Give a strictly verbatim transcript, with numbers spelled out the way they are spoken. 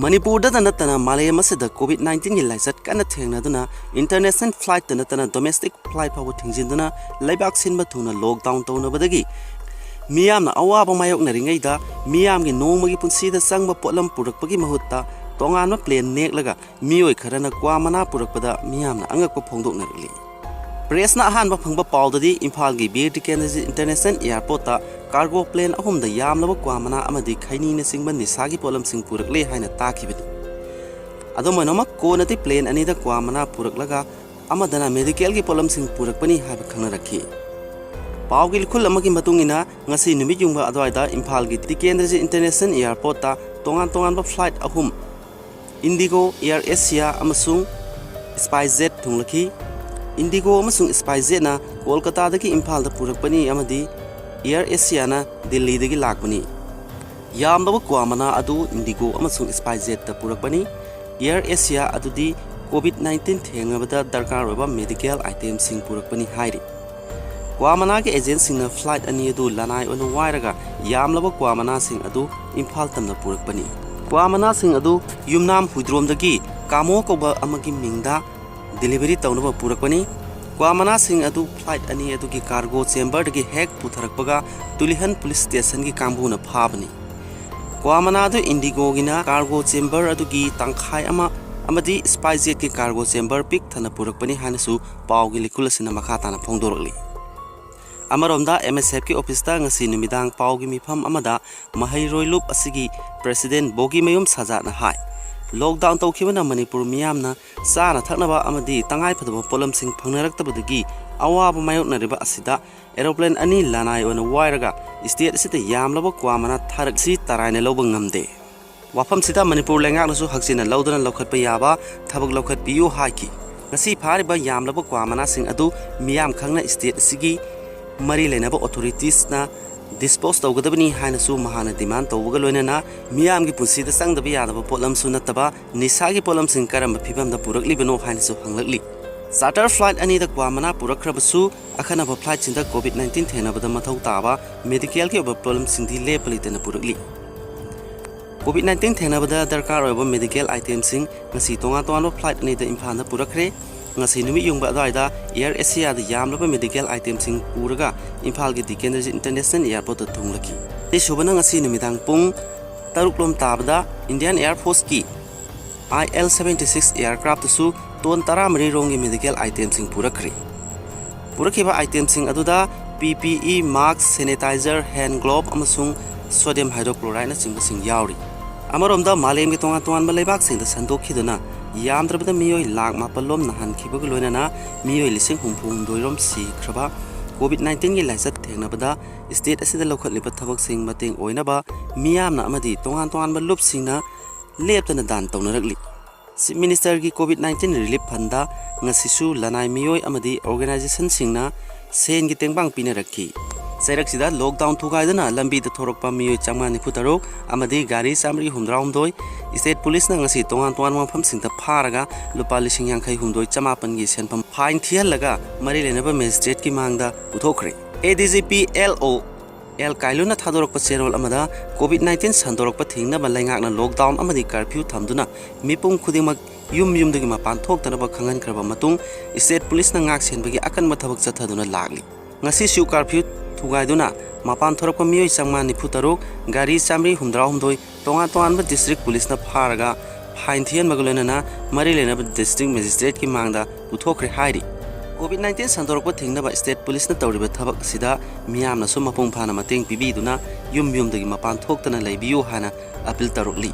ꯃꯅꯤꯄꯨꯔꯗꯇ ꯅꯠꯇꯅ ꯃꯥꯂꯦꯝ ꯑꯁꯤꯗ COVID nineteenꯒꯤ ꯂꯥꯏꯆꯠ ꯀꯟꯅ ꯊꯦꯡꯅꯗꯨꯅ international flightꯇ ꯅꯠꯇꯅ domestic flight ꯐꯥꯎꯕ ꯊꯤꯡꯖꯤꯟꯗꯨꯅ ꯂꯩꯕꯥꯛ ꯁꯤꯟꯕ ꯊꯨꯡꯅ lockdown ꯇꯧꯅꯕꯗꯒꯤ ꯃꯤꯌꯥꯝꯅ ꯑꯋꯥꯕ ꯃꯥꯌꯣꯛꯅꯔꯤꯉꯩꯗ ꯃꯤꯌꯥꯝꯒꯤ ꯅꯣꯡꯃꯒꯤ ꯄꯨꯟꯁꯤꯗ ꯆꯪꯕ ꯄꯣꯠꯂꯝ ꯄꯨꯔꯛꯄꯒꯤ ꯃꯍꯨꯠꯇ ꯇꯣꯉꯥꯟꯕ plane ꯅꯦꯛꯂꯒ ꯃꯤꯑꯣꯏ ꯈꯔꯅ ꯀ꯭ꯋꯥ ꯃꯅꯥ ꯄꯨꯔꯛꯄꯗ ꯃꯤꯌꯥꯝꯅ ꯑꯉꯛꯄ ꯐꯣꯡꯗꯣꯛꯅꯔꯛꯂꯤ꯫ Pressꯅ ꯑꯍꯥꯟꯕ ꯐꯪꯕ ꯄꯥꯎꯗꯗꯤ ꯏꯝꯐꯥꯜꯒꯤ Bir Tikendrajit International Airportꯇ cargo plane ꯑꯍꯨꯝꯗ ꯌꯥꯝꯂꯕ ꯀ꯭ꯋꯥ ꯃꯅꯥ ꯑꯃꯗꯤ ꯈꯩꯅꯤꯅꯆꯤꯡꯕ ꯅꯤꯁꯥꯒꯤ ꯄꯣꯠꯂꯝꯁꯤꯡ ꯄꯨꯔꯛꯂꯦ ꯍꯥꯏꯅ ꯇꯥꯈꯤꯕꯅꯤ꯫ ꯑꯗꯨꯝ ꯑꯣꯏꯅꯃꯛ ꯀꯣꯟꯅꯗꯤ plane ꯑꯅꯤꯗ ꯀ꯭ꯋꯥ ꯃꯅꯥ ꯄꯨꯔꯛꯂꯒ ꯑꯃꯗꯅ medicalꯒꯤ ꯄꯣꯠꯂꯝꯁꯤꯡ ꯄꯨꯔꯛꯄꯅꯤ ꯍꯥꯏꯕ ꯈꯪꯅꯔꯛꯈꯤ꯫ ꯄꯥꯎꯒꯤ ꯂꯤꯈꯨꯜ ꯑꯃꯒꯤ ꯃꯇꯨꯡ ꯏꯟꯅ ꯉꯁꯤ ꯅꯨꯃꯤꯠ ꯌꯨꯡꯕ ꯑꯗꯨꯋꯥꯏꯗ ꯏꯝꯐꯥꯜꯒꯤ ꯇꯤꯀꯦꯟꯗ꯭ꯔꯖꯤꯠ International Airportꯇ ꯇꯣꯉꯥꯟ ꯇꯣꯉꯥꯟꯕ flight ꯑꯍꯨꯝ Indigo, Air Asia ꯑꯃꯁꯨꯡ SpiceJet ꯊꯨꯡꯂꯛꯈꯤ꯫ Indigo ꯑꯃꯁꯨꯡ SpiceJetꯅ ꯀꯣꯜꯀꯇꯥꯗꯒꯤ ꯏꯝꯐꯥꯜꯗ ꯄꯨꯔꯛꯄꯅꯤ ꯑꯃꯗꯤ Air Asiaꯅ ꯗꯤꯜꯂꯤꯗꯒꯤ ꯂꯥꯛꯄꯅꯤ꯫ ꯌꯥꯝꯂꯕ ꯀ꯭ꯋꯥ ꯃꯅꯥ ꯑꯗꯨ Indigo ꯑꯃꯁꯨꯡ SpiceJetꯇ ꯄꯨꯔꯛꯄꯅꯤ꯫ Air Asia ꯑꯗꯨꯗꯤ COVID nineteen ꯊꯦꯡꯅꯕꯗ ꯗꯔꯀꯥꯔ ꯑꯣꯏꯕ medical itemꯁꯤꯡ ꯄꯨꯔꯛꯄꯅꯤ ꯍꯥꯏꯔꯤ꯫ ꯀ꯭ꯋꯥ ꯃꯅꯥꯒꯤ agentꯁꯤꯡꯅ flight ꯑꯅꯤ ꯑꯗꯨ ꯂꯅꯥꯏ ꯑꯣꯏꯅ ꯋꯥꯏꯔꯒ ꯌꯥꯝꯂꯕ ꯀ꯭ꯋꯥ ꯃꯅꯥꯁꯤꯡ ꯑꯗꯨ ꯏꯝꯐꯥꯜ ꯇꯝꯅ ꯄꯨꯔꯛꯄꯅꯤ꯫ ꯀ꯭ꯋꯥ ꯃꯅꯥꯁꯤꯡ ꯑꯗꯨ ꯌꯨꯝꯅꯥꯝ ꯍꯨꯏꯗ꯭ꯔꯣꯝꯗꯒꯤ ꯀꯥꯃꯣ ꯀꯧꯕ ꯑꯃꯒꯤ ꯃꯤꯡꯗ delivery ꯇꯧꯅꯕ ꯄꯨꯔꯛꯄꯅꯤ꯫ ꯀ꯭ꯋꯥ ꯃꯅꯥꯁꯤꯡ ꯑꯗꯨ flight ꯑꯅꯤ ꯑꯗꯨꯒꯤ cargo chamberꯗꯒꯤ ꯍꯦꯛ ꯄꯨꯊꯔꯛꯄꯒ ꯇꯨꯂꯤꯍꯟ police stationꯒꯤ ꯀꯥꯡꯕꯨꯅ ꯐꯥꯕꯅꯤ꯫ ꯀ꯭ꯋꯥ ꯃꯅꯥ ꯑꯗꯨ Indigoꯒꯤꯅ cargo chamber ꯑꯗꯨꯒꯤ ꯇꯪꯈꯥꯏ ꯑꯃ ꯑꯃꯗꯤ SpiceJetꯀꯤ cargo chamber ꯄꯤꯛ ꯊꯟꯅ ꯄꯨꯔꯛꯄꯅꯤ ꯍꯥꯏꯅꯁꯨ ꯄꯥꯎꯒꯤ ꯂꯤꯈꯨꯜ ꯑꯁꯤꯅ ꯃꯈꯥ ꯇꯥꯅ ꯐꯣꯡꯗꯣꯔꯛꯂꯤ꯫ ꯑꯃꯔꯣꯝꯗ MSFꯀꯤ officeꯇ ꯉꯁꯤ ꯅꯨꯃꯤꯗꯥꯡ ꯄꯥꯎꯒꯤ ꯃꯤꯐꯝ ꯑꯃꯗ ꯃꯍꯩꯔꯣꯏ ꯂꯨꯞ ꯑꯁꯤꯒꯤ president ꯕꯣꯒꯤꯃꯌꯨꯝ ꯁꯖꯥꯠꯅ ꯍꯥꯏ, lockdown ꯇꯧꯈꯤꯕꯅ ꯃꯅꯤꯄꯨꯔ ꯃꯤꯌꯥꯝꯅ ꯆꯥꯅ ꯊꯛꯅꯕ ꯑꯃꯗꯤ ꯇꯉꯥꯏꯐꯗꯕ ꯄꯣꯠꯂꯝꯁꯤꯡ ꯐꯪꯅꯔꯛꯇꯕꯗꯒꯤ ꯑꯋꯥꯕ ꯃꯥꯌꯣꯛꯅꯔꯤꯕ ꯑꯁꯤꯗ aeroplane ꯑꯅꯤ ꯂꯅꯥꯏ ꯑꯣꯏꯅ ꯋꯥꯏꯔꯒ state ꯑꯁꯤꯗ ꯌꯥꯝꯂꯕ ꯀ꯭ꯋꯥ ꯃꯅꯥ ꯊꯥꯔꯛꯁꯤ ꯇꯔꯥꯏꯅ ꯂꯧꯕ ꯉꯝꯗꯦ꯫ ꯋꯥꯐꯝꯁꯤꯗ ꯃꯅꯤꯄꯨꯔ ꯂꯩꯉꯥꯛꯅꯁꯨ ꯍꯛꯆꯤꯟꯅ ꯂꯧꯗꯨꯅ ꯂꯧꯈꯠꯄ ꯌꯥꯕ ꯊꯕꯛ ꯂꯧꯈꯠꯄꯤꯌꯨ ꯍꯥꯏꯈꯤ꯫ ꯉꯁꯤ ꯐꯥꯔꯤꯕ ꯌꯥꯝꯂꯕ ꯀ꯭ꯋꯥ ꯃꯅꯥꯁꯤꯡ ꯑꯗꯨ ꯃꯤꯌꯥꯝ ꯈꯪꯅ state ꯑꯁꯤꯒꯤ ꯃꯔꯤ ꯂꯩꯅꯕ authoritiesꯅ dispose ꯇꯧꯒꯗꯕꯅꯤ ꯍꯥꯏꯅꯁꯨ ꯃꯍꯥꯛꯅ demand ꯇꯧꯕꯒ ꯂꯣꯏꯅꯅ ꯃꯤꯌꯥꯝꯒꯤ ꯄꯨꯟꯁꯤꯗ ꯆꯪꯗꯕ ꯌꯥꯗꯕ ꯄꯣꯠꯂꯝꯁꯨ ꯅꯠꯇꯕ ꯅꯤꯁꯥꯒꯤ ꯄꯣꯠꯂꯝꯁꯤꯡ ꯀꯔꯝꯕ ꯐꯤꯕꯝꯗ ꯄꯨꯔꯛꯂꯤꯕꯅꯣ ꯍꯥꯏꯅꯁꯨ ꯍꯪꯂꯛꯂꯤ꯫ Charter flight ꯑꯅꯤꯗ ꯀ꯭ꯋꯥ ꯃꯅꯥ ꯄꯨꯔꯛꯈ꯭ꯔꯕꯁꯨ ꯑꯈꯟꯅꯕ flightꯁꯤꯡꯗ COVID nineteen ꯊꯦꯡꯅꯕꯗ ꯃꯊꯧ ꯇꯥꯕ medicalꯒꯤ ꯑꯣꯏꯕ ꯄꯣꯠꯂꯝꯁꯤꯡꯗꯤ ꯂꯦꯞꯄ ꯂꯩꯇꯅ ꯄꯨꯔꯛꯂꯤ꯫ ꯀꯣꯚꯤꯗ ꯅꯥꯏꯟꯇꯤꯟ ꯊꯦꯡꯅꯕꯗ ꯗꯔꯀꯥꯔ ꯑꯣꯏꯕ ꯃꯦꯗꯤꯀꯦꯜ ꯑꯥꯏꯇꯦꯝꯁꯤꯡ ꯉꯁꯤ ꯇꯣꯉꯥꯟ ꯇꯣꯉꯥꯟꯕ ꯐ꯭ꯂꯥꯏꯠ ꯑꯅꯤꯗ ꯏꯝꯐꯥꯜꯗ ꯄꯨꯔꯛꯈ꯭ꯔꯦ꯫ ꯉꯁꯤ ꯅꯨꯃꯤꯠ ꯌꯨꯡꯕ ꯑꯗꯨꯋꯥꯏꯗ ꯑꯦꯌꯔ ꯑꯦꯁꯤꯌꯥꯗ ꯌꯥꯝꯂꯕ ꯃꯦꯗꯤꯀꯦꯜ ꯑꯥꯏꯇꯦꯝꯁꯤꯡ ꯄꯨꯔꯒ ꯏꯝꯐꯥꯜꯒꯤ ꯗꯤ ꯀꯦꯟꯗ꯭ꯔꯖꯤꯠ ꯏꯟꯇꯔꯅꯦꯁꯅꯦꯜ ꯑꯦꯌꯔꯄꯣꯔꯠꯇ ꯊꯨꯡꯂꯈꯤ꯫ ꯑꯅꯤꯁꯨꯕꯅ ꯉꯁꯤ ꯅꯨꯃꯤꯗꯥꯡ ꯄꯨꯡ ꯇꯔꯨꯛ ꯂꯣꯝ ꯇꯥꯕꯗ ꯏꯟꯗꯤꯌꯥꯟ ꯑꯦꯌꯔ ꯐꯣꯔꯁꯀꯤ ꯑꯥꯏ ꯑꯦꯜ ꯁꯚꯦꯟꯇꯤ ꯁꯤꯛꯁ ꯑꯦꯌꯔꯀ꯭ꯔꯥꯐꯇꯁꯨ ꯇꯣꯟ ꯇꯔꯥꯃꯔꯤ ꯔꯣꯝꯒꯤ ꯃꯦꯗꯤꯀꯦꯜ ꯑꯥꯏꯇꯦꯝꯁꯤꯡ ꯄꯨꯔꯛꯈ꯭ꯔꯦ꯫ ꯄꯨꯔꯛꯈꯤꯕ ꯑꯥꯏꯇꯦꯝꯁꯤꯡ ꯑꯗꯨꯗ ꯄꯤ ꯄꯤ ꯏ ꯃꯥꯁꯛ, ꯁꯦꯅꯤꯇꯥꯏꯖꯔ, ꯍꯦꯟ ꯒ꯭ꯂꯣꯚ ꯑꯃꯁꯨꯡ ꯁꯣꯗꯤꯌꯝ ꯍꯥꯏꯗ꯭ꯔꯣꯀ꯭ꯂꯣꯔꯥꯏꯗꯅꯆꯤꯡꯕꯁꯤꯡ ꯌꯥꯎꯔꯤ꯫ ꯑꯃꯔꯣꯝꯗ ꯃꯥꯂꯦꯝꯒꯤ ꯇꯣꯉꯥꯟ ꯇꯣꯉꯥꯟꯕ ꯂꯩꯕꯥꯛꯁꯤꯡꯗ ꯁꯟꯗꯣꯛꯈꯤꯗꯨꯅ ꯌꯥꯝꯗ꯭ꯔꯕꯗ ꯃꯤꯑꯣꯏ ꯂꯥꯈ ꯃꯥꯄꯜ ꯂꯣꯝ ꯅꯥꯍꯟꯈꯤꯕꯒ ꯂꯣꯏꯅꯅ ꯃꯤꯑꯣꯏ ꯂꯤꯁꯤꯡ ꯍꯨꯝꯐꯨ ꯍꯨꯝꯗꯣꯏ ꯔꯣꯝ ꯁꯤꯈ꯭ꯔꯕ ꯀꯣꯚꯤꯗ ꯅꯥꯏꯟꯇꯤꯟꯒꯤ ꯂꯥꯏꯆꯠ ꯊꯦꯡꯅꯕꯗ ꯁ꯭ꯇꯦꯠ ꯑꯁꯤꯗ ꯂꯧꯈꯠꯂꯤꯕ ꯊꯕꯛꯁꯤꯡ ꯃꯇꯦꯡ ꯑꯣꯏꯅꯕ ꯃꯤꯌꯥꯝꯅ ꯑꯃꯗꯤ ꯇꯣꯉꯥꯟ ꯇꯣꯉꯥꯟꯕ ꯂꯨꯞꯁꯤꯡꯅ ꯂꯦꯞꯇꯅ ꯗꯥꯟ ꯇꯧꯅꯔꯛꯂꯤ꯫ ꯆꯤꯐ ꯃꯤꯅꯤꯁꯇꯔꯒꯤ ꯀꯣꯚꯤꯗ ꯅꯥꯏꯟꯇꯤꯟ ꯔꯤꯂꯤꯐ ꯐꯟꯗ ꯉꯁꯤꯁꯨ ꯂꯅꯥꯏ ꯃꯤꯑꯣꯏ ꯑꯃꯗꯤ ꯑꯣꯔꯒꯅꯥꯏꯖꯦꯁꯟꯁꯤꯡꯅ ꯁꯦꯟꯒꯤ ꯇꯦꯡꯕꯥꯡ ꯄꯤꯅꯔꯛꯈꯤ꯫ ꯆꯩꯔꯛꯁꯤꯗ ꯂꯣꯛꯗꯥꯎꯟ ꯊꯨꯒꯥꯏꯗꯨꯅ ꯂꯝꯕꯤꯗ ꯊꯣꯔꯛꯄ ꯃꯤꯑꯣꯏ ꯆꯥꯝꯃꯉꯥ ꯅꯤꯐꯨ ꯇꯔꯨꯛ ꯑꯃꯗꯤ ꯒꯥꯔꯤ ꯆꯥꯝꯃꯔꯤ ꯍꯨꯝꯗ꯭ꯔꯥꯍꯨꯝꯗꯣꯏ ꯁ꯭ꯇꯦꯠ ꯄꯨꯂꯤꯁꯅ ꯉꯁꯤ ꯇꯣꯉꯥꯟ ꯇꯣꯉꯥꯟꯕ ꯃꯐꯝꯁꯤꯡꯗ ꯐꯥꯔꯒ ꯂꯨꯄꯥ ꯂꯤꯁꯤꯡ ꯌꯥꯡꯈꯩ ꯍꯨꯝꯗꯣꯏ ꯆꯃꯥꯄꯟꯒꯤ ꯁꯦꯟꯐꯝ ꯐꯥꯏꯟ ꯊꯤꯍꯜꯂꯒ ꯃꯔꯤ ꯂꯩꯅꯕ ꯃꯦꯖꯤꯁꯇ꯭ꯔꯦꯠꯀꯤ ꯃꯥꯡꯗ ꯄꯨꯊꯣꯛꯈ꯭ꯔꯦ꯫ ꯑꯦ ꯗꯤ ꯖꯤ ꯄꯤ ꯑꯦꯜ ꯑꯣ ꯑꯦꯜ ꯀꯥꯏꯂꯨꯅ ꯊꯥꯗꯣꯔꯛꯄ ꯆꯦꯔꯣꯜ ꯑꯃꯗ ꯀꯣꯚꯤꯗ ꯅꯥꯏꯟꯇꯤꯟ ꯁꯟꯗꯣꯔꯛꯄ ꯊꯤꯡꯅꯕ ꯂꯩꯉꯥꯛꯅ ꯂꯣꯛꯗꯥꯎꯟ ꯑꯃꯗꯤ ꯀꯔꯐ꯭ꯌꯨ ꯊꯝꯗꯨꯅ ꯃꯤꯄꯨꯝ ꯈꯨꯗꯤꯡꯃꯛ ꯌꯨꯝ ꯌꯨꯝꯗꯒꯤ ꯃꯄꯥꯟ ꯊꯣꯛꯇꯅꯕ ꯈꯪꯍꯟꯈ꯭ꯔꯕ ꯃꯇꯨꯡ ꯁ꯭ꯇꯦꯠ ꯄꯨꯂꯤꯁꯅ ꯉꯥꯛ ꯁꯦꯟꯕꯒꯤ ꯑꯀꯟꯕ ꯊꯕꯛ ꯆꯠꯊꯗꯨꯅ ꯂꯥꯛꯂꯤ꯫ ꯉꯁꯤꯁꯨ ꯀꯔꯐ꯭ꯌꯨ ꯊꯨꯒꯥꯏꯗꯨꯅ ꯃꯄꯥꯟ ꯊꯣꯔꯛꯄ ꯃꯤꯑꯣꯏ ꯆꯥꯝꯃꯉꯥ ꯅꯤꯐꯨ ꯇꯔꯨꯛ, ꯒꯥꯔꯤ ꯆꯥꯝꯃꯔꯤ ꯍꯨꯝꯗ꯭ꯔꯥꯍꯨꯝꯗꯣꯏ ꯇꯣꯉꯥꯟ ꯇꯣꯉꯥꯟꯕ ꯗꯤꯁꯇ꯭ꯔꯤꯛ ꯄꯨꯂꯤꯁꯅ ꯐꯥꯔꯒ ꯐꯥꯏꯟ ꯊꯤꯍꯟꯕꯒ ꯂꯣꯏꯅꯅ ꯃꯔꯤ ꯂꯩꯅꯕ ꯗꯤꯁꯇ꯭ꯔꯤꯛ ꯃꯦꯖꯤꯁꯇ꯭ꯔꯦꯠꯀꯤ ꯃꯥꯡꯗ ꯄꯨꯊꯣꯛꯈ꯭ꯔꯦ ꯍꯥꯏꯔꯤ꯫ ꯀꯣꯚꯤꯗ ꯅꯥꯏꯟꯇꯤꯟ ꯁꯟꯗꯣꯔꯛꯄ ꯊꯤꯡꯅꯕ ꯁ꯭ꯇꯦꯠ ꯄꯨꯂꯤꯁꯅ ꯇꯧꯔꯤꯕ ꯊꯕꯛ ꯑꯁꯤꯗ ꯃꯤꯌꯥꯝꯅꯁꯨ ꯃꯄꯨꯡ ꯐꯥꯅ ꯃꯇꯦꯡ ꯄꯤꯕꯤꯗꯨꯅ ꯌꯨꯝ ꯌꯨꯝꯗꯒꯤ ꯃꯄꯥꯟ ꯊꯣꯛꯇꯅ ꯂꯩꯕꯤꯌꯨ ꯍꯥꯏꯅ ꯑꯄꯤꯜ ꯇꯧꯔꯛꯂꯤ꯫